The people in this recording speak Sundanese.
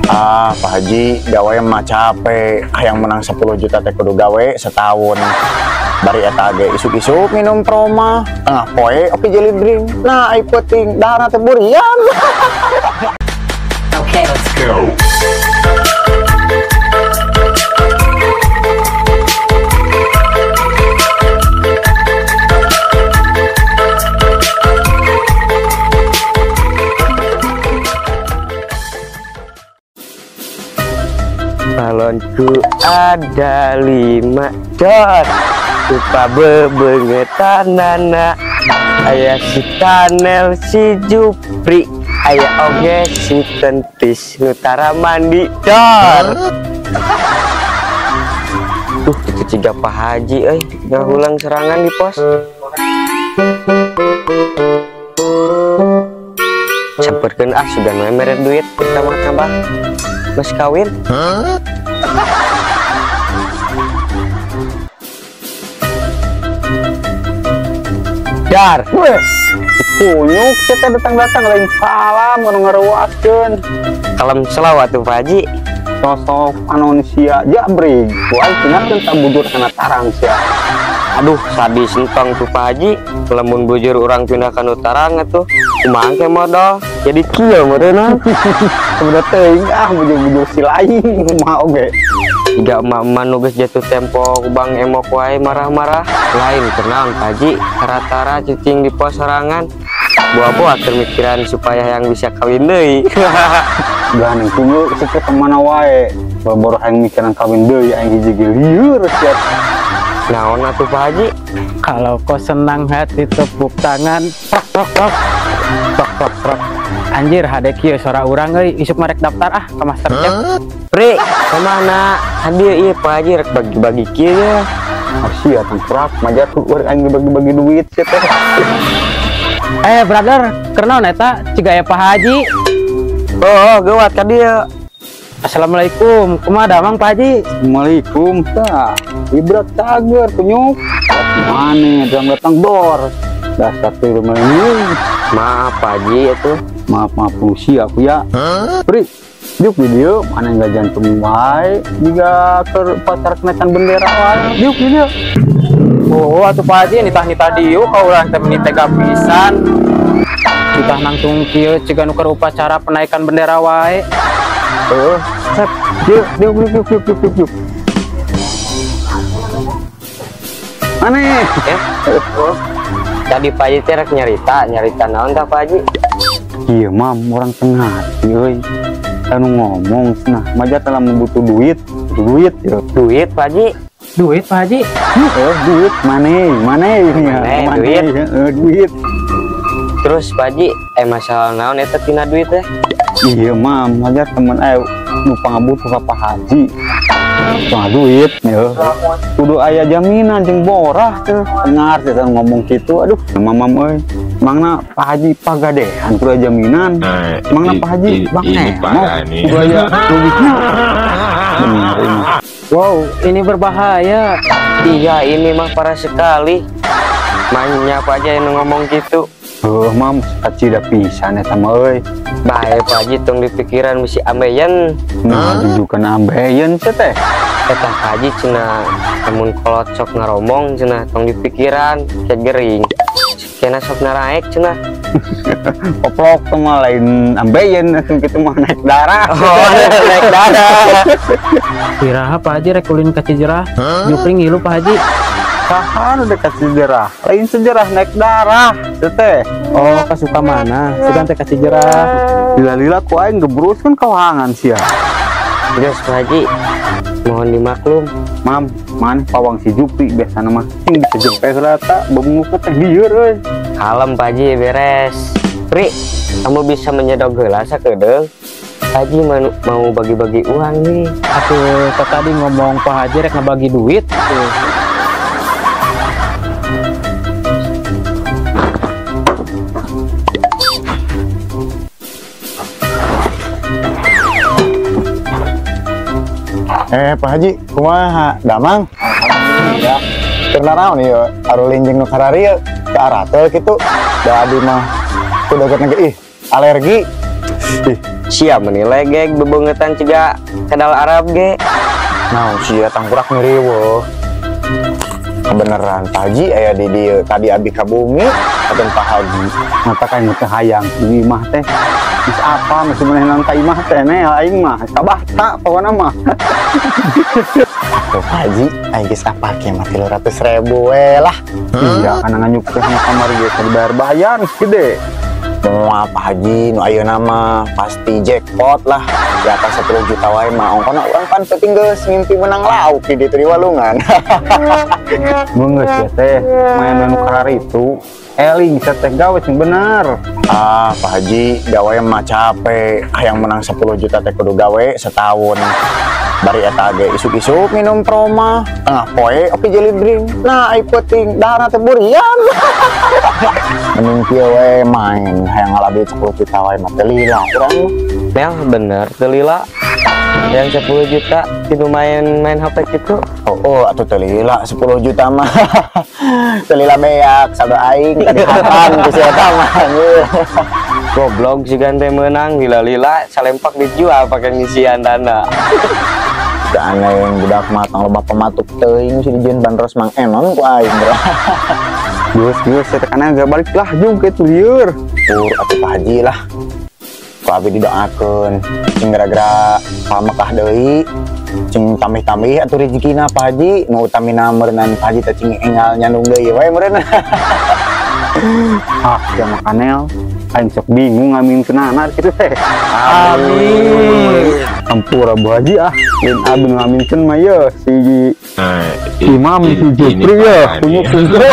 Ah, Pak Haji, gawe mah capek. Hayang menang 10 juta teh kudu gawe setahun. Bari eta ge isuk-isuk minum proma, tengah poe oke jelly drink. Nah, ai peuting dahar teh burian. Okay, let's go. Balonku ada 5 dot. Lupa bebengetan nana. Ayah si Tanel, si Jupri, ayah oge si Tentis, nutara mandi dor. Tuh itu tiga Pak Haji, gak ulang serangan di pos. Samperkeun ah sudah mere duit tambah-tambah mas kawin. Dar, weh, kunyuk kita datang-datang lain salam nu ngaruaskeun. Kalem selawat tuh Pak Haji. Sosok anuncia jabrig, wae cenah teu bujur kana tarang sia. Aduh, sadis entong tuh Pak Haji. Lamun bujur urang pindah ka nu tarang atuh. Kumaha ke modal? Jadi kieu meureunna. Sebenarnya teuing ah bujur-bujur si lain kumaha oge. Tiga emak-emak nu geus jatuh tempo ku Bang Emok wae marah-marah. Lain kenaon Pak Haji, rata-rata cicing di pos sorangan. Buah-buah mikiran supaya yang bisa kawin deui. Gandeng kunyuk situ kemana wae. Baru hayang mikiran kawin deui aing hiji ge lieur sia. Naon atuh Pak Haji? Kalau kau senang hati tepuk tangan, prok prok prok. Prok prok prok. Anjir hade kieu sora urang euy, isuk marek daftar ah ke MasterChef. Pri, kemana? Hadieu ieu Pak Haji rek bagi-bagi kieu ya. Sia tangkurak majar urang aing bagi-bagi duit sia teh. Brother, keur naon eta ciga aya Pak Haji? Oh, geuwat ka dieu. Assalamualaikum, kumaha damang Pak Haji? Assalamualaikum, tah. Ibrat cager kunyuk. Mane datang-datang dor. Dasar teu meunang. Maaf Pak Haji itu. Maaf maaf Lucy aku ya. Pri, diuk di dieu mana enggak jantung wae jiga keur pacar kenaikan bendera wae. Diuk di dieu. Oh, atuh Pak Haji nitah-nitah diuk ka urang teh meni tega pisan. Nitah nangtung kieu ciga nu keur upacara penaikan bendera wae. Heeh, sep. Diuk diuk diuk diuk diuk diuk. Aneh. Oh. Tadi Pak Haji teh rek nyarita naon tah Pak Haji? Iya mam, orang tengah euy. Anu ngomong cenah, maja telah butuh duit, duit ya. Duit Pak Haji? Duit Pak Haji? Heeh, duit mane, mane ya, duit. Heeh, duit. Terus Pak Haji, masalah naon eta tina duit teh? Iya mam, maja temen nu pangabutuh ka Pak Haji. Wah duit ya. Kudu aya jaminan jeung borah teh. Tengar teh ngomong kitu aduh, mamam euy. Mangna Pak Haji pagadehan kudu aya jaminan. Mangna Pak Haji Bang Emok kudu aya duitna. Bener ini. Wow, ini berbahaya. Iya, ini mah parah sekali. Manya Pak Haji yang ngomong gitu. Heuh, mam, kacida pisan eta mah euy. Bae Pak Haji tong dipikiran bisi ambeien. Nah, jujukan ambeien sia teh. Eta Pak Haji cenah lamun kolot sok ngaromong cenah tong dipikiran kayak gering. Kena sok naraek cenah. Koplok teh mah lain ambeien atuh kitu mah naik darah. Oh, naik darah. Iraha Pak Haji rek ulin ka Cijerah. Jupri ngilu Pak Haji. Sahan udah ka Cijerah. Lain sejarah naik darah teh. Oh, kasuka mana? Sugan teh ka Cijerah. Lila-lila ku aing gebruskeun kawangan sia. Geus Pak Haji, mohon dimaklum. Mam, man pawang si Jupri biasana mah sing disejempe heula ta bebunguk teh lieur euy. Kalem Pak Haji beres. Pri, kamu bisa menyedot heula sakedeung. Pak Haji mau bagi-bagi uang nih. Atuh tadi ngomong Pak Haji rek ngebagi duit. Tuh. Pak Haji, kumaha damang? Alhamdulillah. Keur naraon ieu? Aruling jeung nu kararieu, ka aratel kitu. Da abdi mah kudu deukeut ge ih, alergi. Ih, Sia menilai geg bebeungetan ciga kadal Arab ge. Nah, sia tangkurak ngeriweuh. Kebeneran Pak Haji aya di dieu. Tadi abi ka bumi atuh Pak Haji. Mata kayak teu hayang di imah teh. Geus apa masih menehan ka imah teh neh aing mah. Kabahta pokona mah. Tuh Pak Haji, aing geus apa kieu mah 300.000 we lah. Iya, kana nganyuk teh kamari ge dibayar bayar geus gede. Moal Pak Haji, nu ayeuna mah pasti jackpot lah. Di atas 10 juta wae mah ongkona urang pan penting geus ngimpi menang lauk di ditu di walungan. Mun geus ya teh, main nu kararitu. Eling teh gawe sing bener. Ah, Pak Haji, gawe mah capek. Hayang menang 10 juta teh kudu gawe setahun. Bari eta ge isuk-isuk minum proma, tengah poe opi jelly drink. Nah, ai peuting dahar teh burian. Mending kieu we main hayang ngalah duit 10 juta wae mah teu lila urang mah. Mel bener teu lila. Yang 10 juta itu main-main HP gitu. Oh, atuh teu lila 10 juta mah. Teu lila beak saldo aing tadi hatam ku si eta mah. Goblok si gante menang lila-lila salempak dijual pakai ngisian dana. Da aneh yang budak mah tong loba pematuk teuing si dijieun bandros Mang Enon ku aing bro. Geus geus eta kana gak balik lah jung ke lieur. Pur atuh Pak Haji lah. Ku abi didoakeun cing gara-gara ka Mekah deui cing tambih-tambih atuh rezekina Pak Haji nu utamina meureunnan Pak Haji teh cing enggal nyandung deui we meureun. Ah, ya makanel aing sok bingung ngaminkeunana kitu teh. Amin. Ampura Bu Haji ah, lain abi ngaminkeun mah ye si Imam si Jupri ye, kunyuk-kunyuk.